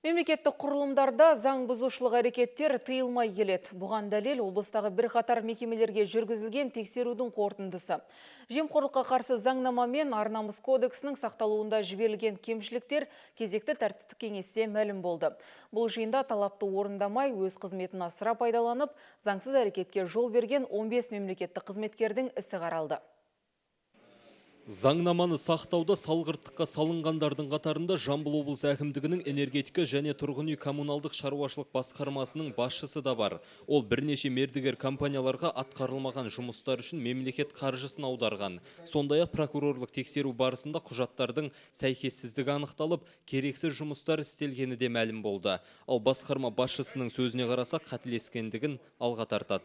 Мемлекеттік құрылымдарда заң бұзушылық әрекеттер тыйылмай келеді. Бұған дәлел облыстағы бірқатар мекемелерге жүргізілген тексерудің қорытындысы. Жемқорлыққа қарсы заңнама мен Ар-намыс кодексінің сақталуында жіберілген кемшіліктер кезекті тәртіптік кеңесте мәлім болды. Бұл жиында талапты орындамай, өз қызметін асыра пайдаланып, заңсыз әрекетке жол берген 15 мемлекеттік қызметкердің ісі қаралды. Заңнаманы сақтауда салғырттыққа салынғандардың қатарында Жамбыл облысы әкімдігінің энергетика және тұрғын үй коммуналдық шаруашылық басқармасының басшысы да бар. Ол бірнеше мердігер компанияларға атқарылмаған жұмыстар үшін мемлекет қаржысын аударған. Сондай-ақ прокурорлық тексеру барысында құжаттардың сәйкессіздігі анықталып, керексіз жұмыстар істелгені де мәлім болды. Ал басқарма басшысының сөзіне қарасақ, қателескендігін алға тартады.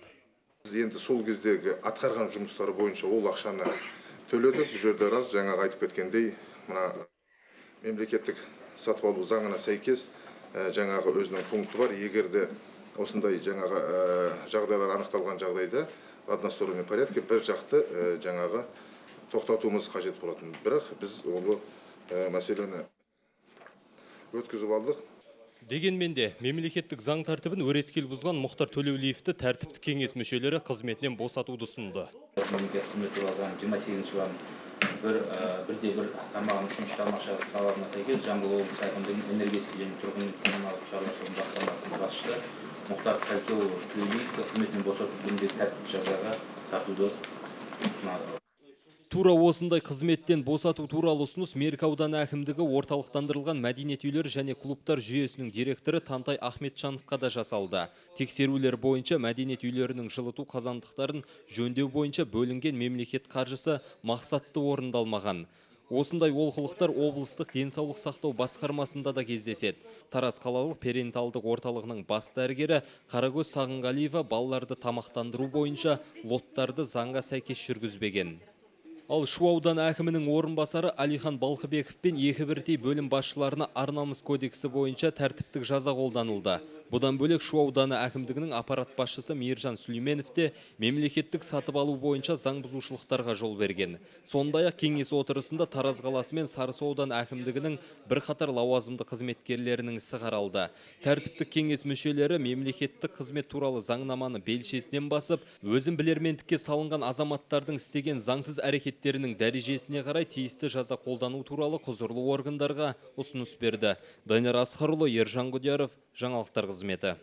Енді сол кездегі атқарған жұмыстары бойынша ол ақшаны төледік. Бұл жерде рас, жаңағы айтып кеткендей, мына мемлекеттік сатып алу заңына сәйкес жаңағы өзінің пункті бар. Егер де осындай жаңағы жағдайлар анықталған жағдайда в одностороннем порядке бір жақты жаңағы тоқтатуымыз қажет болатын. Бірақ біз ол мәселені өткізіп алдық. Дегенмен де мемлекеттік заң тәртібін өрескел бұзған Мұхтар Төлеулиевті тәртіптік кеңес мүшелері қызметінен босатуды ұсынды. Мемлекеттік қызмет туралы заңның 28-ші бабының 1-де 1 тармағының 3-ші тармақшасы талабына сәйкес Жамбыл облысы әкімдігінің энергетика және тұрғын үй коммуналдық шаруашылығы басқармасының басшысы Мұхтар Сәлкеұлы Төлеулиевті қызметінен босату жөніндегі тәртіптік жазаға тартуды ұсынады. Тура осындай қызметтен босату туралы ұсыныс Меркі ауданы әкімдігі орталықтандырылған мәдениет үйлері және клубтар жүйесінің директоры Тантай Ахметжановқа да жасалды. Тексерулер бойынша мәдениет үйлерінің жылыту қазандықтарын жөндеу бойынша бөлінген мемлекет қаржысы мақсатты орындалмаған. Осындай олқылықтар облыстық денсаулық сақтау басқармасында да кездеседі. Тараз қалалық перинаталдық орталығының бас дәрігері Қарагөз Сағынғалиева балаларды тамақтандыру бойынша лоттарды заңға сәйкес жүргізбеген. Ал Шу ауданы әкімінің орынбасары Алихан Балқыбеков пен екі бірдей бөлім басшыларына Ар-намыс кодексі бойынша тәртіптік жаза қолданылды. Бұдан бөлек Шу ауданы әкімдігінің аппарат басшысы Мейіржан Сүлейменов те мемлекеттік сатып алу бойынша заң бұзушылықтарға жол берген. Сондай-ақ кеңес отырысында Тараз қаласы мен Сарысу ауданы әкімдігінің бірқатар лауазымды қызметкерлерінің ісі қаралды. Тәртіптік кеңес мүшелері мемлекеттік қызмет туралы заңнаманы белшесінен басып, өзін білермендікке салынған азаматтардың істеген заңсыз әрекеттерінің дәрежесіне қарай тиісті жаза қолдану туралы құзырлы органдарға ұсыныс берді. Данияр Асқарұлы, Ержан Құдияров, жаңалықтар қызметі.